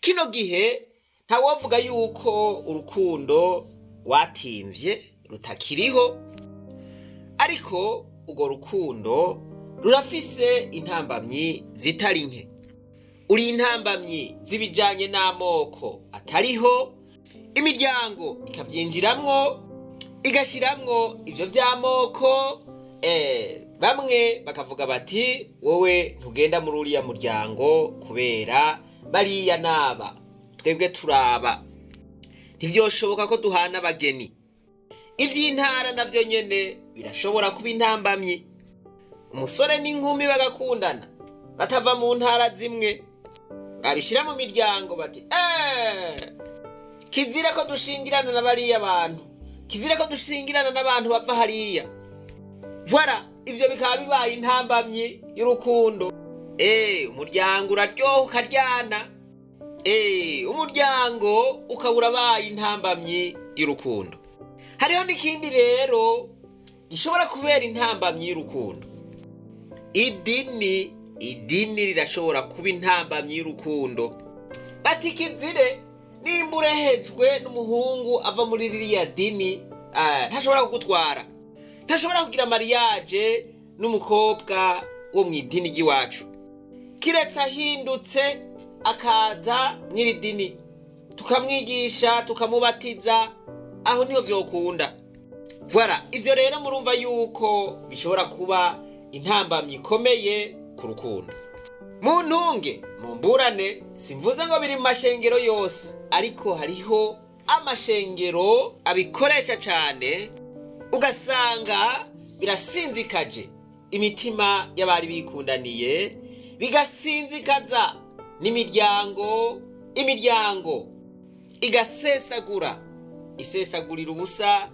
Kino gihe ntawovuga yuko urukundo rwatimvye rutakiriho, ariko urwo rukundo rurafise intambamyi zitari nke. Uri intambamyi z'ibijanye n'amoko atariho, imiryango ikavyinjiramwo, igashiramwo ivyo vy'amoko. Bamwe bakavuga bati: "Wowe ntugenda muri uriya muryango kubera bariya naba, twebwe turaba, ntivyoshoboka ko duhana abageni." Ivy'intara navyo nyene birashobora kuba intambamyi, umusore n'inkumi bagakundana batava mu ntara zimwe, babishira mu miryango bati: "Eh, kizira ko dushingirana na bariya bantu, kizira ko dushingirana n'abantu bava hariya." Voilà, ivyo bikaba bibaye intambamyi y'urukundo. Umuryango uraryoha ukaryana. Umuryango ukaba urabaye intambamyi y'urukundo. Hariho n'ikindi rero gishobora kubera intambamyi y'urukundo: idini. Idini rirashobora kuba intambamyi y'urukundo. Bati: "Kizire, nimba urehejwe n'umuhungu ava muri ririya dini, ntashobora kugutwara, ntashobora kugira mariage n'umukobwa wo mu idini ry'iwacu, kiretse ahindutse akaza mw'iri dini, tukamwigisha, tukamubatiza, aho niho vyokunda." Voilà, ivyo rero murumva yuko bishobora kuba intambamyi ikomeye ku rukundo. Mu ntunge mu mburane, simvuze ngo biri mu mashengero yose, ariko hariho amashengero abikoresha cane, ugasanga birasinzikaje imitima y'abari bikundaniye, bigasinzikaza n'imiryango, imiryango igasesagura, isesagurira ubusa,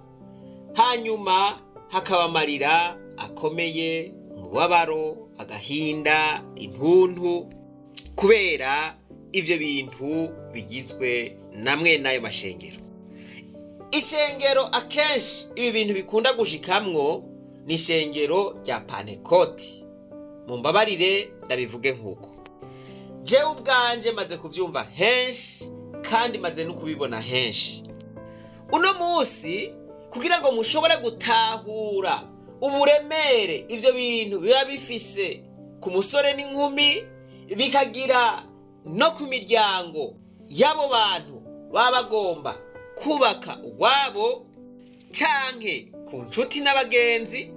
hanyuma hakaba amarira akomeye, umubabaro, agahinda, intuntu, kubera ivyo bintu bigizwe namwe n'ayo mashengero. Ishengero akenshi ibi bintu bikunda gushikamwo ni ishengero rya Pantekoti. Mumbabarire ndabivuge nk'uko jewe ubwanje maze kuvyumva henshi kandi maze no kubibona henshi. Uno munsi, kugira ngo mushobore gutahura uburemere ivyo bintu biba bifise ku musore n'inkumi, bikagira no ku miryango y'abo bantu baba bagomba kubaka uwabo, canke ku nshuti n'abagenzi,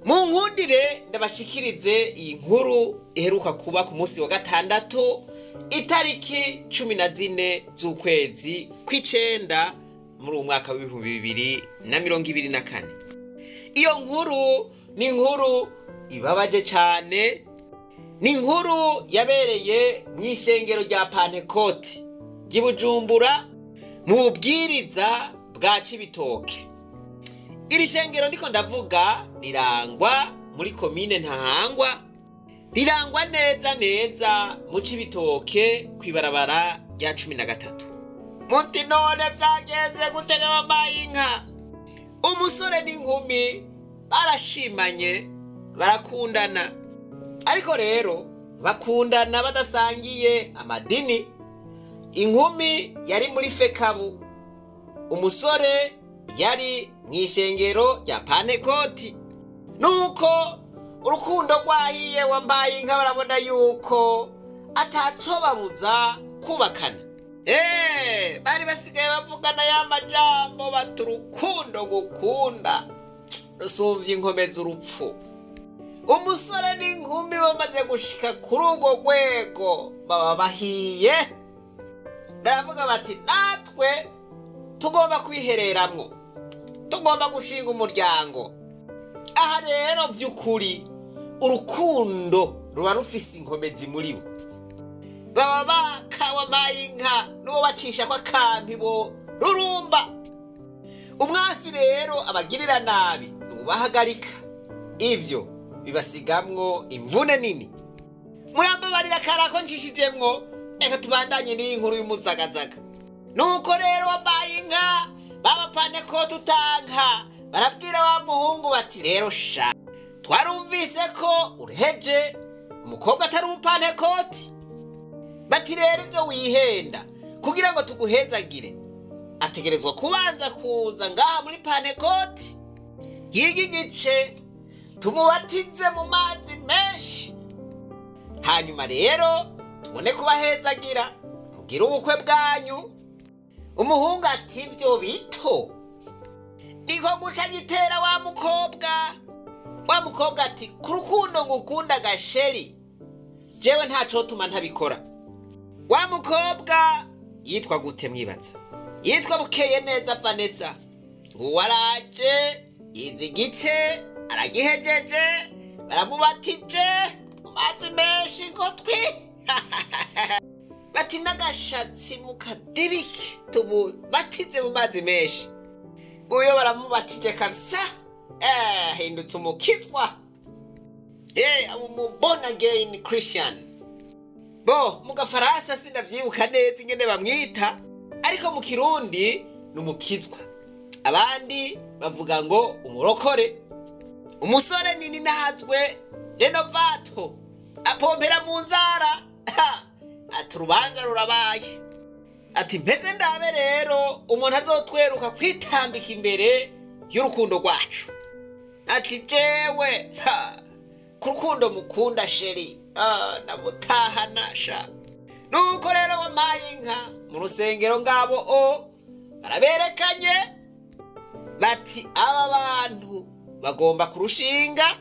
mu nkundire ndabashikirize iyi nkuru iheruka kuba ku munsi wa gatandatu, itariki 14 z'ukwezi kw'icenda muri uwo mwaka w'2024. Iyo nkuru ni inkuru ibabaje cane, ni inkuru yabereye mu ishengero rya Pantekoti ry'i Bujumbura, mu bubwiriza bwa Cibitoke. Iri shengero ndiko ndavuga rirangwa muri komine Ntahangwa, rirangwa neza neza mu Cibitoke, kw'ibarabara rya 13. Muti: "None vyagenze gutega bambaye inka?" Umusore n'inkumi barashimanye, barakundana, ariko rero bakundana badasangiye amadini. Inkumi yari muri FECABU, umusore yari mu ishengero rya Pantekoti. Nuko urukundo rwahiye, wambaye inka, barabona yuko ataco babuza kubakana. Bari basigaye bavugana ya majambo bati: "Urukundo gukunda rusumvye inkomezi urupfu." Umusore n'inkumi bamaze gushika kuri urwo rwego, baba bahiye, baravuga bati: "Natwe tugomba kwihereramwo, tugomba gushinga umuryango." Aha rero vy'ukuri urukundo ruba rufise inkomezi muri bo, baba bakawamaye inka n'uwo bacisha ko akampi bo rurumba. Umwasi rero abagirira nabi nubahagarika, ivyo bibasigamwo imvune nini. Murambabarira karako nshishijemwo, reka tubandanye n'iyi nkuru y'umuzagazaga. Nuko rero wambaye inka, babapane ko tutanka, barabwira wa muhungu bati: "Rero sha, twarumvise ko ureheje umukobwa atari umupantekoti." Bati: "Rero ibyo wihenda Kugira ngo tuguhezagire, ategerezwa kubanza kuza ngaha muri Pantekoti, yiga igice, tumubatize mu mazi menshi, hanyuma rero tubone kubahezagira mugire ubukwe bwanyu. Umuhungu ati: "Ibyo bito niko guca gitera wa mukobwa." Wa mukobwa ati: "Ku rukundo ngukunda gasheri, jewe ntacotuma ntabikora." Wa mukobwa yitwa gute mwibaza? Yitwa Bukeye Neza Vanessa. Ngo waraje, yize igice, aragihejeje, baramubatije mu mazi menshi ngo twi, bati n'agashatsi mukadirike tumubatize mu mazi menshi. Nguyo baramubatije kabisa, hindutse umukizwa, umu born again Christian. Bo mu Gafaransa sindavyibuka neza ingene bamwita, ariko mu Kirundi ni umukizwa, abandi bavuga ngo umurokore. Umusore nini nahazwe Renovato apompera mu nzara, ati: "Urubanza rurabaye." Ati: "Mpeze ndabe rero umuntu azotweruka kwitambika imbere y'urukundo rwacu." Ati: "Jewe ha, ku rukundo mukunda chéri, namutahana sha." Nuko rero wampaye inka mu rusengero, ngabo o baraberekanye, bati: "Aba bantu bagomba kurushinga,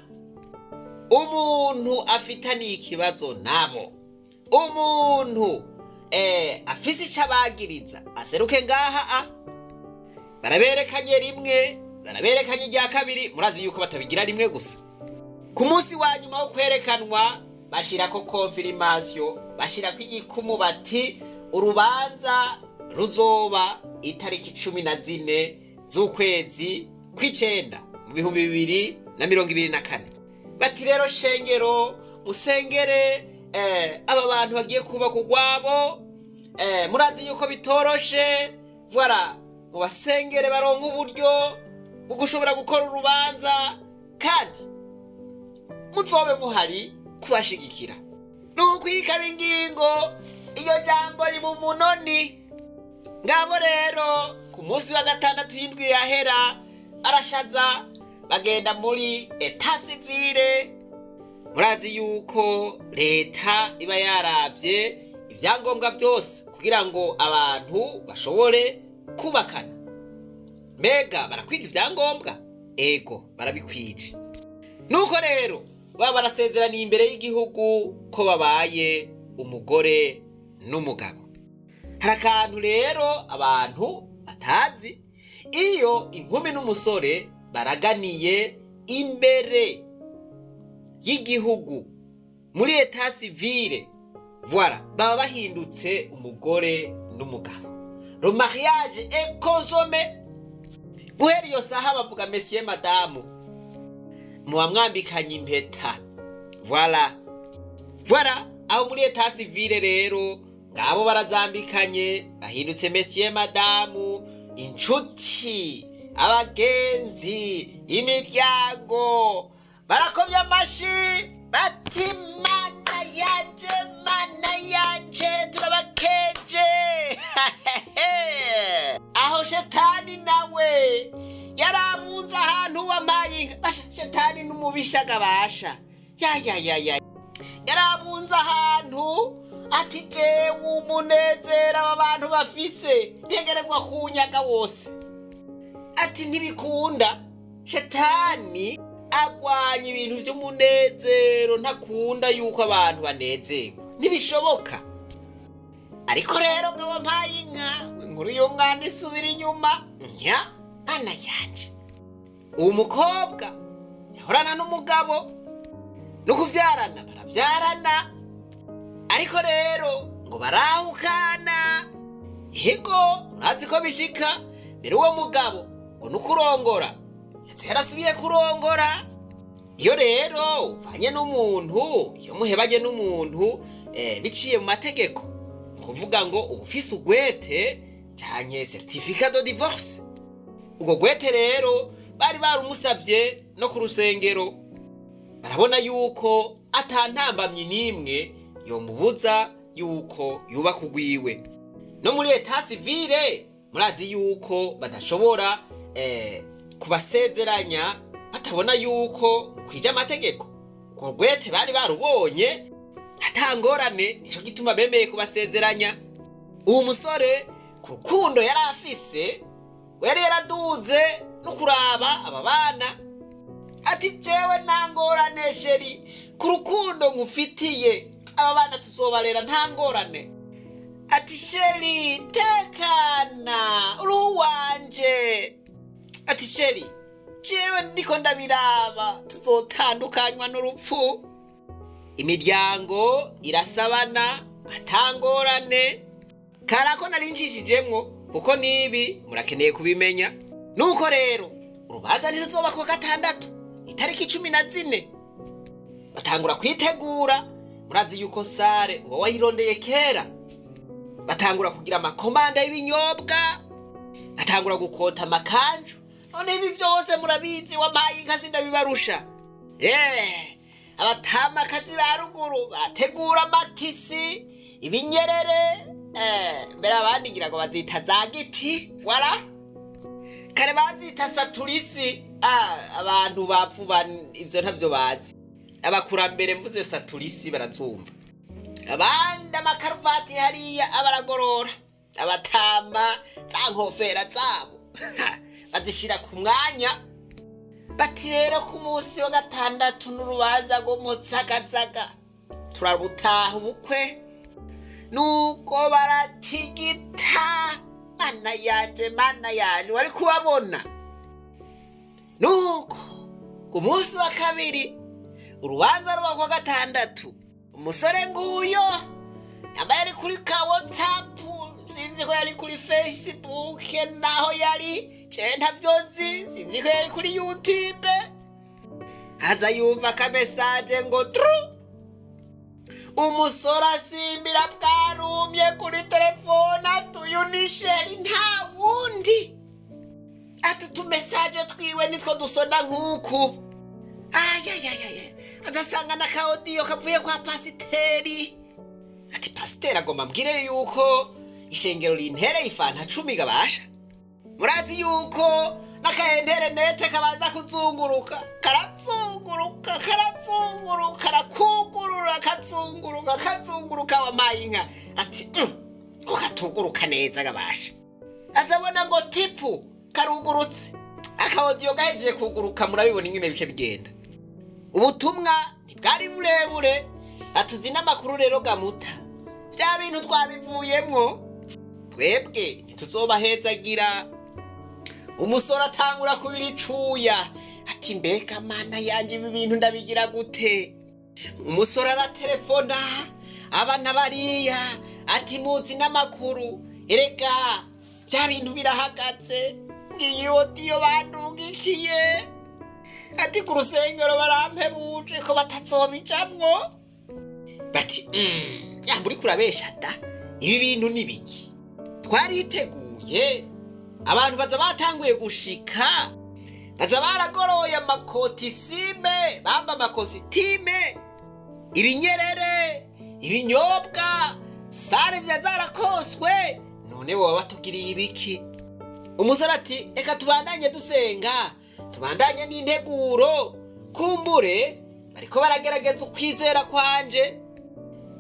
umuntu afitaniye ikibazo nabo, umuntu afise icyo abagiriza aseruke ngaha." A baraberekanye rimwe, baraberekanye irya kabiri. Murazi yuko batabigira rimwe gusa. Ku munsi wa nyuma wo kwerekanwa bashirako confirmation, bashirako igikumu, bati: "Urubanza ruzoba itariki 14 z'ukwezi kw'icenda mu 2024." Bati: "Rero shengero, musengere aba bantu bagiye kubaka urwabo. Murazi yuko bitoroshe, voilà, mubasengere baronke uburyo bwo gushobora gukora urubanza, kandi muzobe muhari kubashigikira." Nukwikaba ingingo, iryo jambo riba umunoni. Ngabo rero ku munsi wa gatandatu y'indwi yahera arashaza, bagenda muri état civil. Murazi yuko leta iba yaravye ibyangombwa byose kugira ngo abantu bashobore kubakana. Mbega barakwije ibyangombwa? Ego, barabikwije. Nuko rero baba barasezeraniye imbere y'igihugu ko babaye umugore n'umugabo. Hari akantu rero abantu batazi: iyo inkumi n'umusore baraganiye imbere y'igihugu muri état civil, voilà, baba bahindutse umugore n'umugabo. Le mariage est consommé. Guhera iyo saha bavuga monsieur, madame, muba mwambikanye impeta. Voilà, voilà. Aho muri état civil rero ngabo barazambikanye, bahindutse monsieur, madame. Inshuti, abagenzi, imiryango barakomye amashi, bati: "Mana yanje, mana yanje, turabakeje." Aho shetani nawe yarabunze ahantu wampaye inka. Basha, shetani n'umubisha gabasha, ya ya ya ya, yarabunze ahantu, ati: "Jewe umunezero aba bantu bafise ntegerezwa kunyaga wose." Ati: "Ntibikunda." Shetani agwanya ibintu by'umunezero, ntakunda yuko abantu banezerwa, ntibishoboka. Ariko rero ngo wampaye inka, inkuru y'umwana isubira inyuma. Nya ana yanje, uwo mukobwa yahorana n'umugabo no kuvyarana, baravyarana, ariko rero ngo barahukana. Yego, urazi ko bishika. Mbere uwo mugabo ngo nukurongora, ndetse yarasubiye kurongora. Iyo rero uvanye n'umuntu, iyo muhebanye n'umuntu biciye mu mategeko, ni ukuvuga ngo uba ufise ugwete canke certificat de divorce. Ubwo gwete rero bari barumusavye no ku rusengero, barabona yuko ata ntambamyi n'imwe yomubuza yuko yubaka ugwiwe. No muri état civil murazi yuko badashobora kubasezeranya batabona yuko mukwije amategeko. Urwo rwete bari barubonye atangorane, nico gituma bemeye kubasezeranya. Uwo musore ku rukundo yari afise ngo yari yaraduze no kuraba aba bana, ati: "Jewe nta ngorane, chéri, ku rukundo nkufitiye aba bana tuzobarera, nta ngorane." Ati: "Chéri, tekana, uri uwanje." Ati: "Chéri, jewe ndiko ndabiraba, tuzotandukanywa n'urupfu." Imiryango irasabana atangorane. Karako nari ncishijemwo kuko nibi murakeneye kubimenya. Nuko rero urubanza ntiruzoba kuwa gatandatu itariki 14. Batangura kwitegura. Murazi yuko salle uba wayirondeye kera. Batangura kugira amakomanda y'ibinyobwa, batangura gukota amakanju. None ibi byose murabizi, wampaye inka, sindabibarusha. Abatamakazi ba ruguru barategura amatisi, ibinyerere, mbere abandi ngira ngo bazita za giti. Voilà, kare bazita saturisi. Abantu bapfuba ivyo ntavyo bazi. Abakurambere mvuze saturisi barazumva. Abandi amakaruvati hariya abaragorora, abatama za nkofera zabo bazishira ku mwanya. Bati: "Rero ku munsi wa gatandatu n'urubanza rw'umutsagazaga, turabutaha ubukwe." Nuko baratigita. Mana yanje, mana yanje, wari kubabona. Nuko ku munsi wa kabiri urubanza ruba kuwa gatandatu. Umusore nguyo yambaye ari kuri ka WhatsApp, sinzi ko yari kuri Facebook, naho yari je ntavyo nzi, sinzi ko yari kuri YouTube. Aza yumva ka message ngo tru. Umusore asimbira bwarumye kuri telefone, ati: "Uyu ni chéri, nta wundi." Ati: "Utu message twiwe nitwo dusona nk'uku." Ayayayaya, azasanga na ka audio kavuye kwa pasiteri. Ati: "Pasiteri agomba ambwire yuko ishengero rintereye ifanta 10 gabasha." Murazi yuko n'aka internet kabanza kuzunguruka, karazunguruka, karazunguruka, karakugurura, kazunguruka, kazunguruka. Wampaye inka, ati: ko katuguruka neza gabasha." Azabona ngo tipu karugurutse, aka audio gahejeje kuguruka. Murabibona ingene bice bigenda. Ubutumwa ntibwari burebure. Atuzi n'amakuru rero gamuta, bya bintu twabivuyemwo, twebwe ntituzobahezagira. Umusore atangura kubira icuya, ati: "Mbega mana yanje, ibi bintu ndabigira gute?" Umusore aratelefona abana bariya, ati: "Muzi n'amakuru, erega bya bintu birahagaze, ngiyi audio bandungikiye." Ati: "Ku rusengero barampebuje ko batazobijamwo." Bati: "Yamba uriko urabesha da, ibi bintu ni biki? Twariteguye, abantu baza batanguye gushika, baza baragoroye amakotisime, bamba amakositime, ibinyerere, ibinyobwa, salle ziba zarakoswe, none boba batugiriye ibiki?" Umusore ati: "Reka tubandanye dusenga, tubandanye n'integuro, kumbure bariko baragerageza ukwizera kwanje."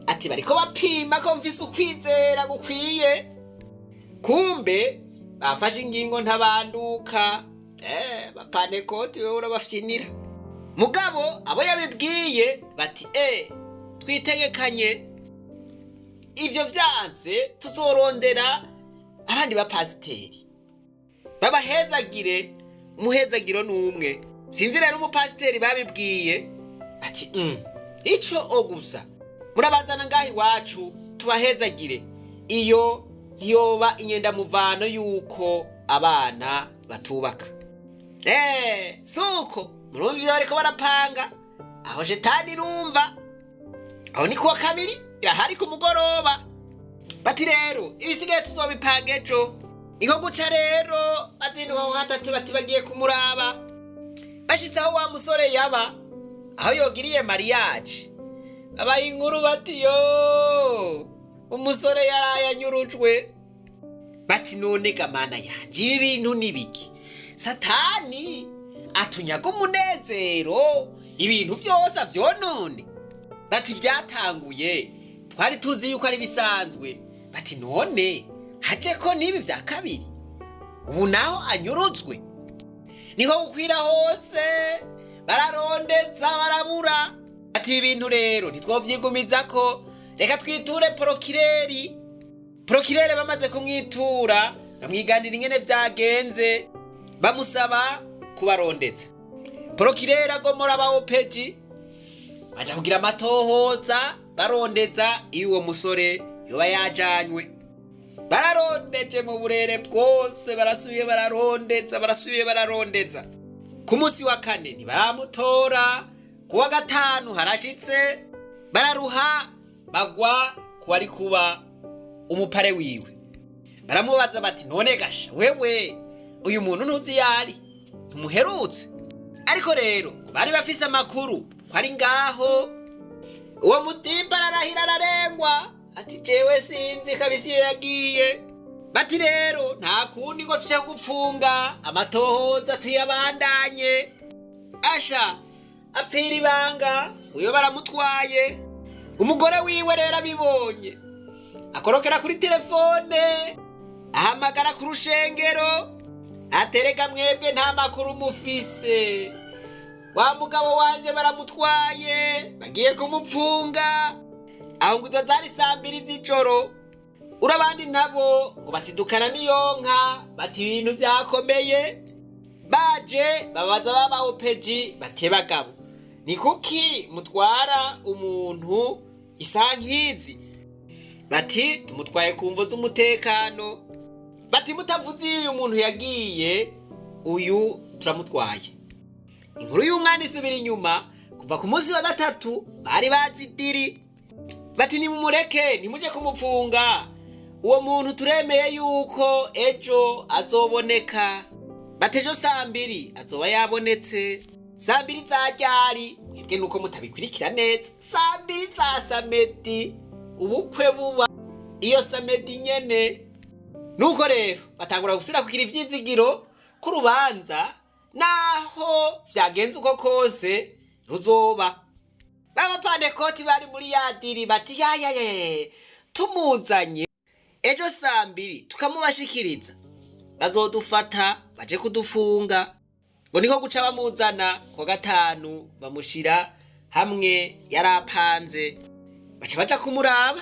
Ati: "Bariko bapima ko mfise ukwizera gukwiye." Kumbe bafashe ingingo ntabanduka. Bapanekoti wewe urabafyinira. Mugabo abo yabibwiye bati: "Twitegekanye, ivyo vyanse tuzorondera abandi bapasiteri babahezagire, umuhezagiro n'umwe." Sinzi rero umupasiteri babibwiye, ati: "Ico o gusa murabazana ngaho iwacu tubahezagire." Iyo ntiyoba inyendamuvano y'uko abana batubaka? Suko murumva ivyo bariko barapanga aho. Shetani irumva aho ni kuwa kabiri irahari ku mugoroba. Bati: "Rero ibisigaye tuzobipanga ejo." Niko guca rero bazinduka ku gatatu, bati bagiye kumuraba. Bashitse aho wa musore yaba, aho yogiriye mariage, babaye inkuru, bati: "Yo, umusore yaraye anyurujwe." Bati none gamana yanje, ibi bintu ni biki? Satani atunyaga umunezero, ibintu vyose avyonone. Bati vyatanguye twari tuzi yuko ari bisanzwe. Bati none haje ko n'ibi vya kabiri, ubu naho anyurutswe niko gukwira hose, bararondeza barabura. Ati ibintu rero ntitwovyigumizako, reka twiture porokireri. Porokirere bamaze kumwitura, bamwiganira ingene vyagenze, bamusaba kubarondeza. Porokirere agomora aba opeji, baja kugira amatohoza, barondeza iyo uwo musore yoba yajanywe. Bararondeje mu burere bwose, barasubiye bararondeza, barasubiye bararondeza. Ku munsi wa kane ntibaramutora, ku wa gatanu harashitse, bararuha, bagwa ku wari kuba umupare wiwe. Baramubaza bati none gasha wewe, uyu muntu ntuzi yari, ntumuherutse? Ariko rero ngo bari bafise amakuru ko ari ngaho. Uwo mutimba ararahira ararengwa, ati jewe sinzi kabisa iyo yagiye. Bati rero nta kundi ngo tuje gupfunga, amatohoza tuyabandanye. Asha apfira ibanga, uyo baramutwaye. Umugore wiwe rero abibonye akorokera kuri telefone, ahamagara ku rushengero, atereka mwebwe nta makuru mufise, wa mugabo wanje baramutwaye, bagiye kumupfunga. Aho ngo izo zari saa 2 z'ijoro. Urabandi nabo ngo basidukana n'iyonka, bati ibintu vyakomeye. Baje babaza baba opeji, bati bagabo, ni kuki mutwara umuntu isaha nk'izi? Bati tumutwaye ku mvo z'umutekano. Bati mutavuze iyo uyu muntu yagiye, uyu turamutwaye. Inkuru y'umwana isubira inyuma. Kuva ku munsi wa gatatu bari bazidiri, bati nimumureke, ntimuje kumupfunga, uwo muntu turemeye yuko ejo azoboneka. Bati ejo saa 2 azoba yabonetse. Saa 2 za ryari? Mwebwe nuko mutabikurikira neza. Saa 2 za samedi, ubukwe buba iyo samedi nyene. Nuko rero batangura gusubira kugira ivyizigiro ku rubanza, naho vyagenze uko kose ruzoba. B'abapantekoti bari muri yadiri bati yayayaye, tumuzanye ejo saa 2 tukamubashikiriza, bazodufata baje kudufunga. Ngo niko guca bamuzana ku wa gatanu, bamushira hamwe yarapanze. Baca baja kumuraba,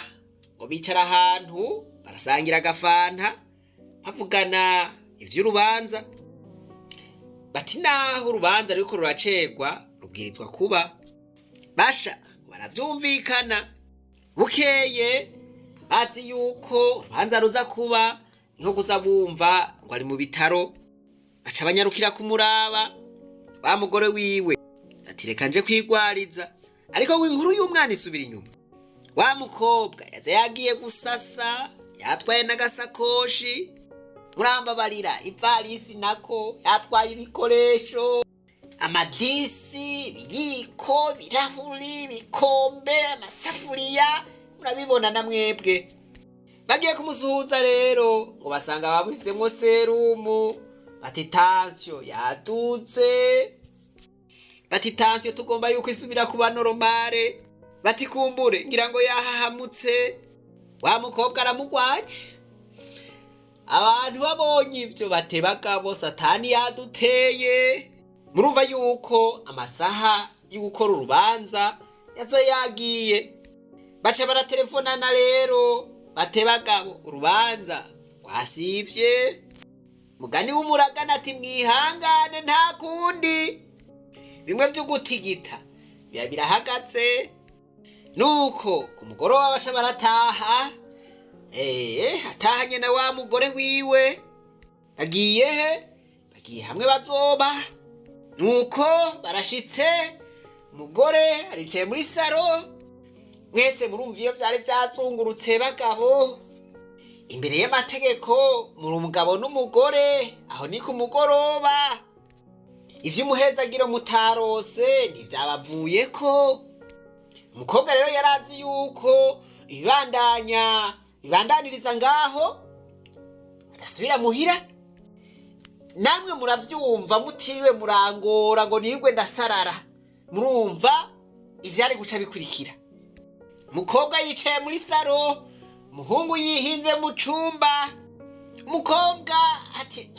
ngo bicara ahantu barasangira agafanta, bavugana ivy'urubanza. Bati naho urubanza ruriko ruracegwa, rubwirizwa kuba. Basha baravyumvikana. Bukeye bazi yuko urubanza ruza kuba, nko kuza bumva ngo ari mu bitaro, baca banyarukira kumuraba. Wa mugore wiwe ati reka nje kwigwariza. Ariko ngo inkuru y'umwana isubira inyuma. Wa mukobwa yaza yagiye gusasa, yatwaye n'agasakoshi, murambabarira, ivarisi nako, yatwaye ibikoresho, amadisi, ibiyiko, ibirahuri, ibikombe, amasafuriya, murabibona na mwebwe. Bagiye kumusuhuza rero, ngo basanga bamushizemwo serumu. Bati tansiyo yadutse, bati tansiyo tugomba yuko isubira kuba normale, bati kumbure ngira ngo yahahamutse. Wa mukobwa aramugwaje. Abantu babonye ivyo batebagabo, satani yaduteye. Murumva yuko amasaha yo gukora urubanza yaza yagiye. Baca baratelefonana rero, batebagabo urubanza rwasivye. Mugani w'umuragana ati mwihangane nta kundi, bimwe vyo gutigita biba birahagaze. Nuko ku mugoroba baca barataha. Atahanye na wa mugore wiwe. Bagiye he? Bagiye hamwe bazoba. Nuko barashitse, umugore aricaye muri saro. Mwese murumva iyo vyari vyazungurutse. Bagabo, imbere y'amategeko muri umugabo n'umugore. Aho ni ku mugoroba, ivy'umuhezagiro mutarose ntivyabavuyeko. Umukobwa rero yarazi yuko ibibandanya bibandaniriza ngaho. Ndasubira muhira. Namwe muravyumva, mutiriwe murangora ngo nirwe ndasarara, murumva ivyari guca bikurikira. Mukobwa yicaye muri salon, umuhungu yihinze mu cumba. Umukobwa ati: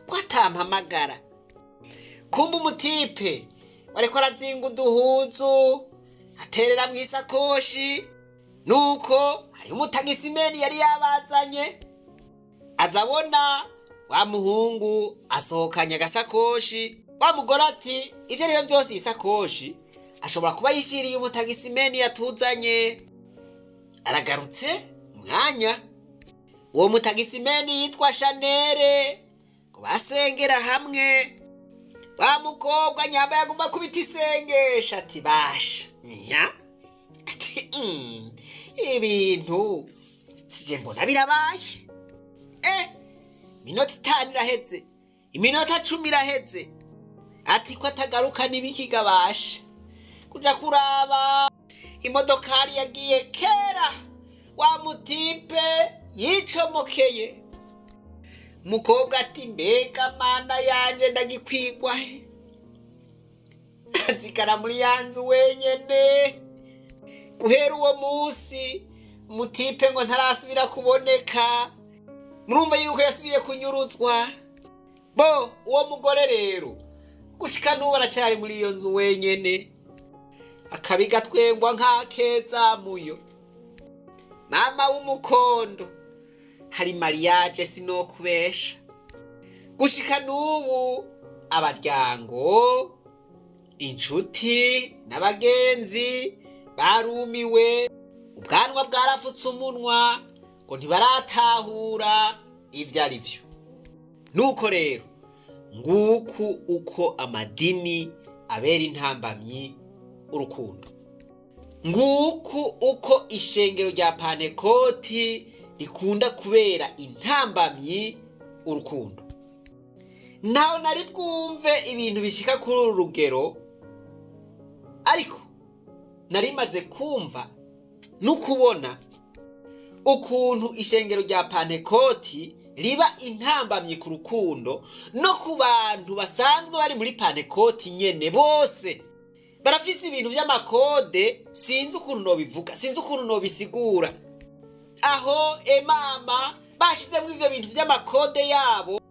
ko atampamagara?" Kumba umutipe wariko arazinga uduhuzu, aterera mu isakoshi. Nuko hariho umutagisimeni yari yabazanye, aza abona wa muhungu asohokanye agasakoshi. Wa mugore ati: "Ibyo ari byo byose, iyi sakoshi ashobora kuba yishyiriye umutagisimeni yatuzanye, aragarutse." Umwanya uwo mutagisimeni yitwa Shanere, ngo basengera hamwe. Wa mukobwa nyamba yagomba kubita isengesha, ati: "Basha nya," ati: "Ibintu sije mbona birabaye." Minota 5 iraheze, iminota 10 iraheze, ati: "Ko atagaruka n'ibikiga?" Basha kuja kuraba, imodokari yagiye kera, wa mutipe yicomokeye. Mukobwa ati: "Mbega mana yanje, ndagikwigwa he?" Asigara muri ya nzu wenyene. Guhera uwo munsi, mutipe ngo ntarasubira kuboneka. Murumva yuko yasubiye kunyuruzwa. Bo uwo mugore rero gushika n'ubu aracari muri iyo nzu wenyene, akabiga twengwa nk'akeza muyo mama w'umukondo. Hari mariage, sinokubesha, gushika n'ubu abaryango, inshuti n'abagenzi barumiwe, ubwanwa bwarafutse umunwa, ngo ntibaratahura ibyo ari byo. Nuko rero nguku uko amadini abera intambamyi urukundo, nguku uko ishengero rya Pantekoti rikunda kubera intambamyi urukundo. Ntaho nari bwumve ibintu bishika kuri uru rugero, ariko nari maze kumva no kubona ukuntu ishengero rya Pantekoti riba intambamyi ku rukundo, no ku bantu basanzwe bari muri Pantekoti nyene. Bose barafise ibintu vy'amakode, sinzi ukuntu nobivuga, sinzi ukuntu nobisigura. Aho emama bashizemwo ivyo bintu vy'amakode yabo,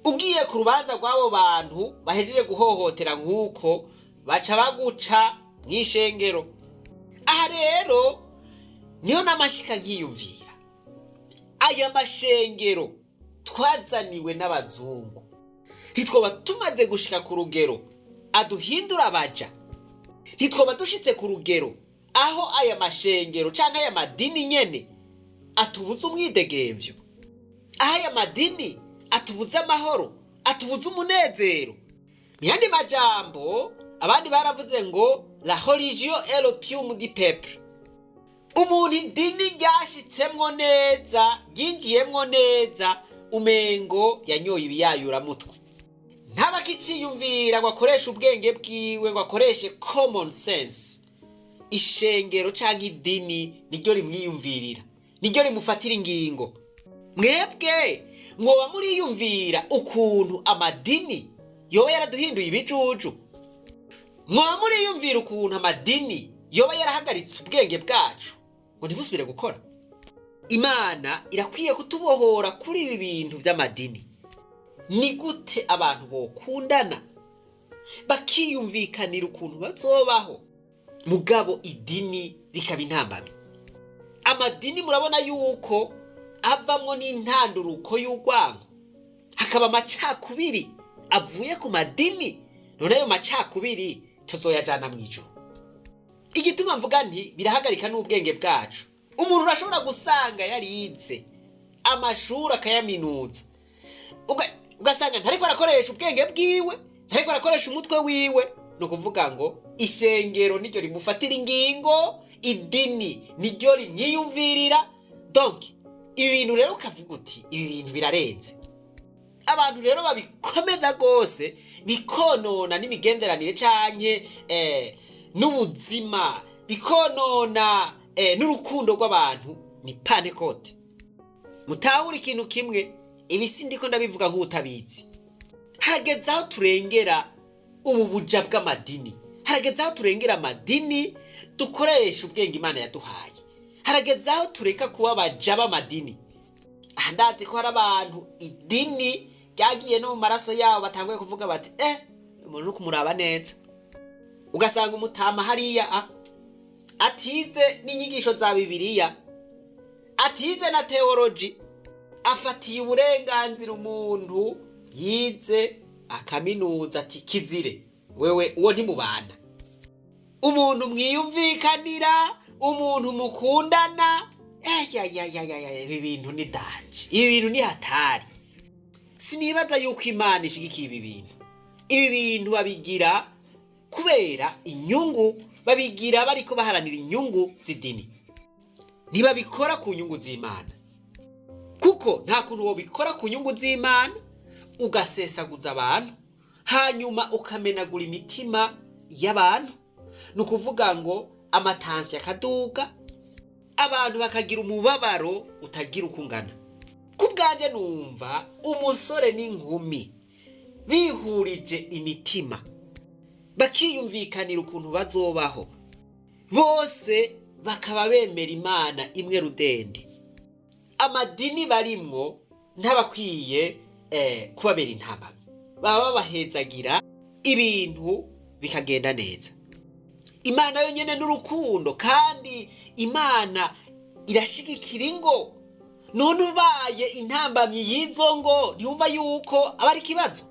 ugiye ku rubanza rw'abo bantu bahejeje guhohotera nk'uko, baca baguca mw'ishengero. Aha rero niho n'amashika nkiyumvira: aya mashengero twazaniwe n'abazungu, ntitwoba tumaze gushika ku rugero aduhindura abaja? Ntitwoba dushitse ku rugero aho aya mashengero canke aya madini nyene atubuza umwidegemvyo, aho aya madini atubuza amahoro, atubuza umunezero? Mu yandi majambo, abandi baravuze ngo "la religion est l'opium du peuple". Umuntu idini ryashitsemwo neza, ryinjiyemwo neza, umengo yanyoye ibiyayuramutwe, ntaba akiciyumvira ngo akoreshe ubwenge bwiwe, ngo akoreshe common sense. Ishengero canke idini niryo rimwiyumvirira, niryo rimufatira ingingo. Mwebwe mwoba muriyumvira ukuntu amadini yoba yaraduhinduye ibijuju? Mwoba muriyumvira ukuntu amadini yoba yarahagaritse ubwenge bwacu ngo ntibusubire gukora? Imana irakwiye kutubohora kuri ibi bintu vy'amadini. Ni gute abantu bokundana, bakiyumvikanira ukuntu bazobaho, mugabo idini rikaba intambamyi? Amadini murabona yuko avamwo n'intanduruko y'urwango, hakaba amacakubiri avuye ku madini. None ayo macakubiri tuzoyajana mu ijuru? Igituma mvuga nti birahagarika n'ubwenge bwacu: umuntu urashobora gusanga yarize amashuri, akayaminuza, ugasanga ntariko arakoresha ubwenge bwiwe, ntariko arakoresha umutwe wiwe. Ni ukuvuga ngo ishengero niryo rimufatira ingingo, idini niryo rimwiyumvirira. Donc ibi bintu rero ukavuga uti: "Ibi bintu birarenze." Abantu rero babikomeza rwose, bikonona n'imigenderanire canke n'ubuzima, bikonona n'urukundo rw'abantu. Ni Pantekote. Mutahure ikintu kimwe: Ibi si ndiko ndabivuga nk'utabizi. Harageze aho turengera ubu buja bw'amadini, harageze aho turengera amadini, dukoresha ubwenge Imana yaduhaye. Harageze aho tureka kuba abaja b'amadini. Aha ndazi ko hari abantu idini ryagiye no mu maraso yabo, batanguye kuvuga bati: "Umuntu uri kumuraba neza." Ugasanga umutama hariya atize n'inyigisho za Bibiliya, atize na théologie, afatiye uburenganzira umuntu yize akaminuza, ati: "Kizire wewe, uwo ntimubana." Umuntu mwiyumvikanira, umuntu mukundana, eyayayayaya, ibi bintu ni danger, ibi bintu ni hatari. Sinibaza yuko Imana ishigikiye ibi bintu. Ibi bintu babigira kubera inyungu, babigira bariko baharanira inyungu z'idini, ntibabikora ku nyungu z'Imana, kuko nta kuntu wobikora ku nyungu z'Imana ugasesaguza abantu, hanyuma ukamenagura imitima y'abantu. Ni ukuvuga ngo amatansi akaduga, abantu bakagira umubabaro utagira uko ungana. Ku bwanjye numva umusore n'inkumi bihurije imitima, bakiyumvikanira ukuntu bazobaho, bose bakaba bemera Imana imwe rudende, amadini barimwo ntabakwiye kubabera intambamyi, baba babahezagira, ibintu bikagenda neza. Imana yonyine n'urukundo, kandi Imana irashigikira ingo. None ubaye intambamyi y'izo ngo, ntiyumva yuko aba ari ikibazo?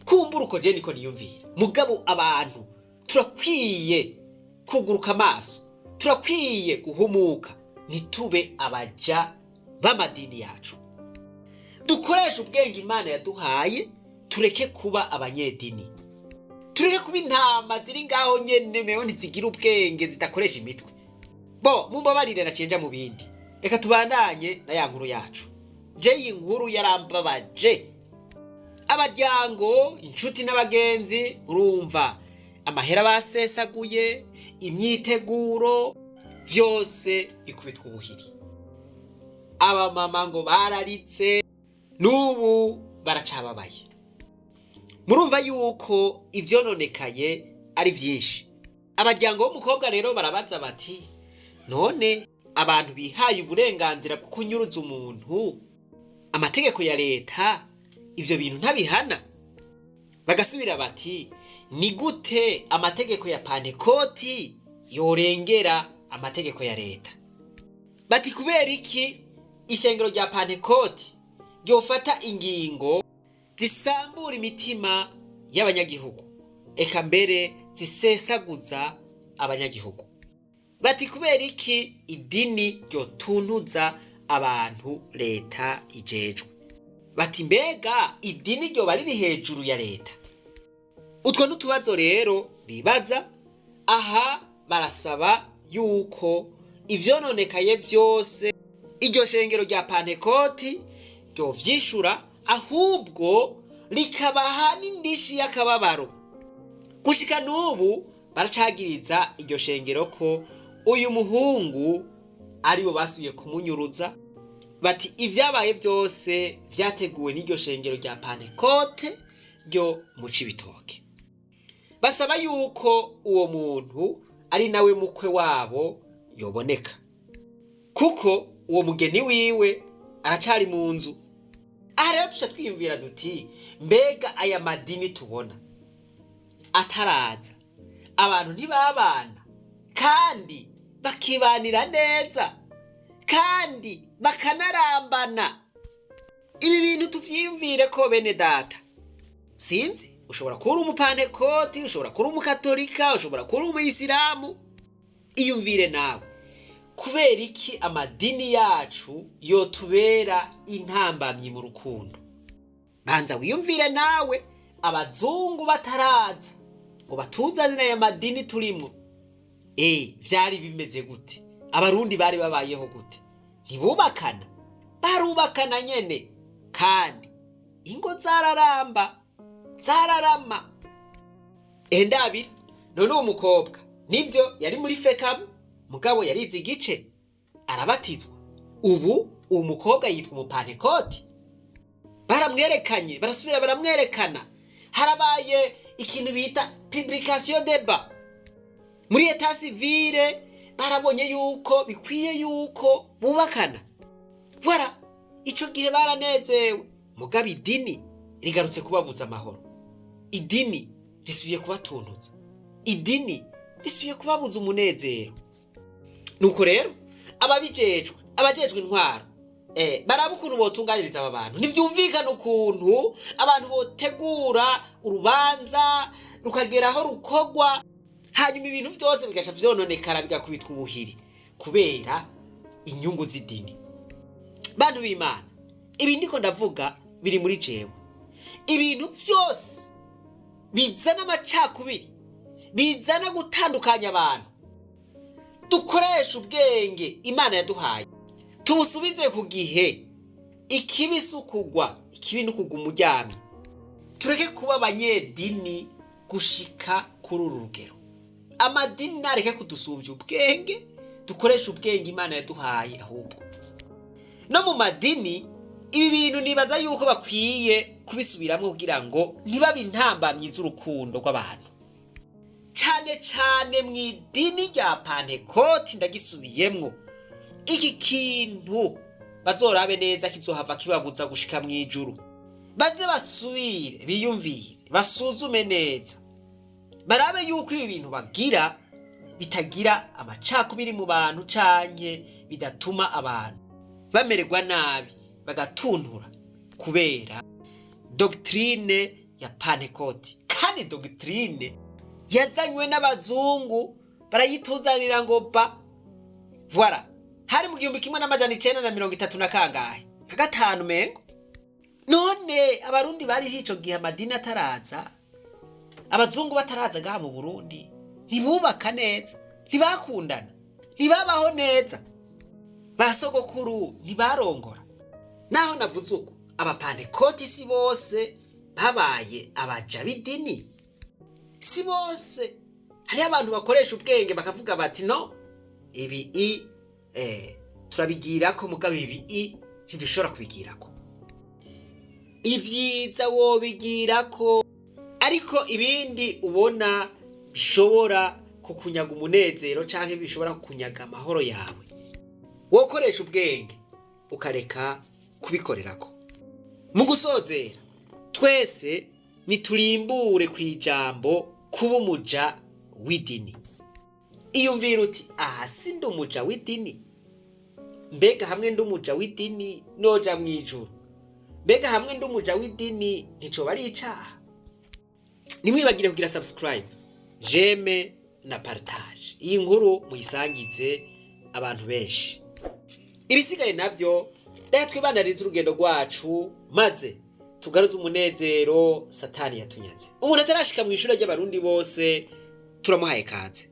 Kumbura uko je niko niyumvira. Mugabo abantu turakwiye kuguruka amaso, turakwiye guhumuka, ntitube abaja b'amadini yacu. Dukoreshe ubwenge Imana yaduhaye, tureke kuba abanyedini, tureke kuba intama ziri ngaho nyene mewe ntizigira ubwenge, zidakoresha imitwe. Bo mumbabarire, naciye mu bindi. Reka tubandanye na ya nkuru yacu. Je iyi nkuru yarambabaje. Abaryango, inshuti n'abagenzi, urumva amahera basesaguye, imyiteguro vyose bikubitwa ubuhiri. Abamama ngo bararitse, n'ubu baracababaye. Murumva yuko ivyononekaye ari vyinshi. Abaryango b'umukobwa rero barabaza bati: "None abantu bihaye uburenganzira bwo kunyuruza umuntu, amategeko ya leta ivyo bintu ntabihana?" Bagasubira bati: "Ni gute amategeko ya Pantekoti yorengera amategeko ya leta?" Bati: "Kubera iki ishengero rya Pantekoti ryofata ingingo zisambura imitima y'abanyagihugu, eka mbere zisesaguza abanyagihugu?" Bati: "Kubera iki idini ryotuntuza abantu leta ijejwe?" Bati: "Mbega idini ryoba riri hejuru ya leta?" Utwo n'utubazo rero bibaza. Aha barasaba yuko ivyononekaye vyose iryo shengero rya Pantekoti ryovyishura, ahubwo rikabaha n'indishi y'akababaro. Gushika n'ubu baracagiriza iryo shengero ko uyu muhungu aribo basubiye kumunyuruza. Bati ibyabaye byose vyateguwe n'iryo shengero rya Pantekote ryo mu Cibitoke. Basaba yuko uwo muntu ari nawe mukwe wabo yoboneka, kuko uwo mugeni wiwe aracari mu nzu. Aha rero tuca twiyumvira duti: mbega aya madini tubona ataraza, abantu ntibabana kandi bakibanira neza kandi bakanarambana? Ibi bintu tuvyiyumvire ko, bene data. Sinzi, ushobora kuba uri umupantekoti, ushobora kuba uri umukatolika, ushobora kuba uri umuyisilamu. Iyumvire nawe: kubera iki amadini yacu yotubera intambamyi mu rukundo? Banza wiyumvire nawe: abazungu bataraza ngo batuzanire aya madini turimwo, vyari bimeze gute? Abarundi bari babayeho gute? Ntibubakana? Barubakana nyene, kandi ingo zararamba, zararama. Ndabira none uwo mukobwa nivyo yari muri FECABU, mugabo yarize igice, arabatizwa. Ubu uwo mukobwa yitwa umupantekoti. Baramwerekanye, barasubira baramwerekana. Harabaye ikintu bita publication débat muri état civil. Barabonye yuko bikwiye yuko bubakana. Voilà, ico gihe baranezewe. Mugabo idini rigarutse kubabuza amahoro, idini risubiye kubatuntuza, idini risubiye kubabuza umunezero. Nuko rero ababijejwe, abajejwe intwaro, baraba ukuntu botunganyiriza aba bantu. Ntivyumvikana ukuntu abantu botegura urubanza rukagera aho rukogwa, hanyuma ibintu byose bigaca vyononekara, bigakubitwa ubuhiri kubera inyungu z'idini. Bantu b'Imana, ibi ndiko ndavuga biri muri jewe. Ibintu vyose bizana amacakubiri, bizana gutandukanya abantu, dukoresha ubwenge Imana yaduhaye, tubusubize ku gihe. Ikibi si ukugwa, ikibi ni ukuguma uryamye. Tureke kuba abanyedini gushika kuri uru rugero. Amadini nareke kudusuvya ubwenge, dukoreshe ubwenge Imana yaduhaye. Ahubwo no mu madini ibi bintu nibaza yuko bakwiye kubisubiramo kugira ngo ntibabe intambamyi z'urukundo rw'abantu, cyane cyane mu idini rya Pantekoti. Ndagisubiyemwo, iki kintu bazorabe neza, kizohava kibabuza gushika mu ijuru. Baze basubire biyumvire, basuzume neza, barabe yuko ibi bintu bagira bitagira amacakubiri mu bantu canke bidatuma abantu bamererwa nabi, bagatuntura kubera doctrine ya Pantekoti. Kandi doctrine yazanywe n'abazungu, barayituzanira ngo ba voilà. Hari mu 1930 na kangahe, nka gatanu mengo. None Abarundi bariho ico gihe amadini ataraza, abazungu bataraza ngaha mu Burundi, ntibubaka neza, ntibakundana, ntibabaho neza, ba sogokuru ntibarongora? Naho navuze uko, Abapantekoti si bose babaye abaja b'idini, si bose. Hariho abantu bakoresha ubwenge bakavuga bati: "No, ibi i turabigirako, mugabo ibi i ntidushobora kubigirako." Ibyiza wobigirako, ariko ibindi ubona bishobora kukunyaga umunezero canke bishobora kukunyaga amahoro yawe, wokoresha ubwenge ukareka kubikorerako. Mu gusozera, twese niturimbure ku ijambo kuba umuja w'idini. Iyumvira uti: "Aha si ndi umuja w'idini? Mbega hamwe ndi umuja w'idini noja mu ijuru? Mbega hamwe ndi umuja w'idini nticoba ari icaha?" Ntimwibagire kugira subscribe, j'aime na partage. Iyi nkuru muyisangize abantu benshi. Ibisigaye navyo reka twibanarize urugendo rwacu, maze tugaruze umunezero Satani yatunyaze. Umuntu atarashika mu ishuri ry'Abarundi bose, turamuhaye kaze.